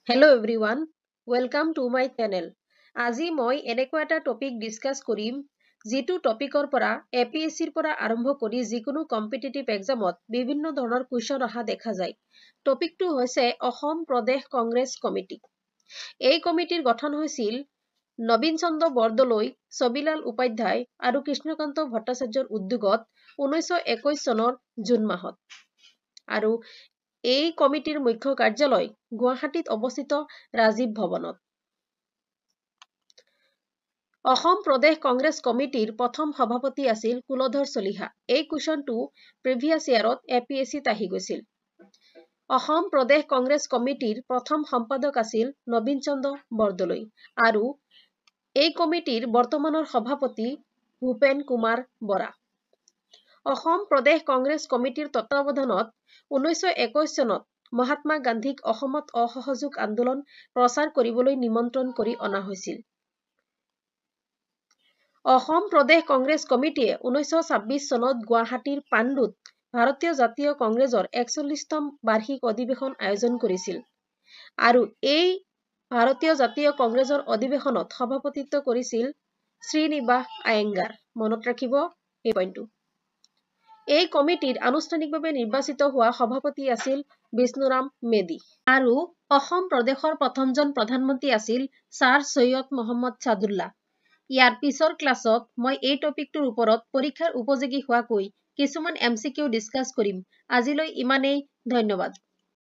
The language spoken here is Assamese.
Hello everyone, welcome to my channel. আজি মই এনেকুৱা এটা টপিক ডিছকাছ কৰিম, যিটো টপিকৰ পৰা এপিএছচিৰ পৰা আৰম্ভ কৰি যিকোনো কম্পিটিটিভ এক্সামত বিভিন্ন ধৰণৰ কুৱেশ্যন অহা দেখা যায়। টপিকটো হৈছে অসম প্ৰদেশ কংগ্ৰেছ কমিটি। এই কমিটিৰ গঠন হৈছিল নবীন চন্দ্ৰ বৰদলৈ, ছবিলাল উপাধ্যায় আৰু কৃষ্ণকান্ত ভট্টাচাৰ্যৰ উদ্যোগত 1921 চনৰ জুন মাহত আৰু এই কমিটিৰ মুখ্য কাৰ্যালয় গুৱাহাটীত অৱস্থিত ৰাজীৱ ভৱনত। অসম প্ৰদেশ কংগ্ৰেছ কমিটিৰ প্ৰথম সভাপতি আছিল কুলধৰ চলিহা। এই কুৱেশ্যনটো প্ৰিভিয়াছ ইয়াৰত এপিএছচিত আহি গৈছিল। অসম প্ৰদেশ কংগ্ৰেছ কমিটিৰ প্ৰথম সম্পাদক আছিল নবীন চন্দ্ৰ বৰদলৈ আৰু এই কমিটিৰ বৰ্তমানৰ সভাপতি ভূপেন কুমাৰ বৰা। অসম প্ৰদেশ কংগ্ৰেছ কমিটিৰ তত্বাৱধানত 1921 চনত মহাত্মা গান্ধীক অসমত অসহযোগ আন্দোলন প্ৰচাৰ কৰিবলৈ নিমন্ত্ৰণ কৰি অনা হৈছিল। অসম প্ৰদেশ কংগ্ৰেছ কমিটিয়ে 1926 চনত গুৱাহাটীৰ পাণ্ডুত ভাৰতীয় জাতীয় কংগ্ৰেছৰ 41তম বাৰ্ষিক অধিৱেশন আয়োজন কৰিছিল আৰু এই ভাৰতীয় জাতীয় কংগ্ৰেছৰ অধিৱেশনত সভাপতিত্ব কৰিছিল শ্ৰীনিবাস আয়েংগাৰ। মনত ৰাখিব এই পইণ্টটো। এই কমিটিৰ আনুষ্ঠানিকভাৱে নিৰ্বাচিত হোৱা সভাপতি আছিল বিষ্ণুৰাম মেধি আৰু অসম প্ৰদেশৰ প্ৰথমজন প্ৰধানমন্ত্ৰী আছিল ছাৰ চৈয়দ মহম্মদ ছাদুল্লা। ইয়াৰ পিছৰ ক্লাছত মই এই টপিকটোৰ ওপৰত পৰীক্ষাৰ উপযোগী হোৱাকৈ কিছুমান এমচিকিউ ডিছকাছ কৰিম। আজিলৈ ইমানেই, ধন্যবাদ।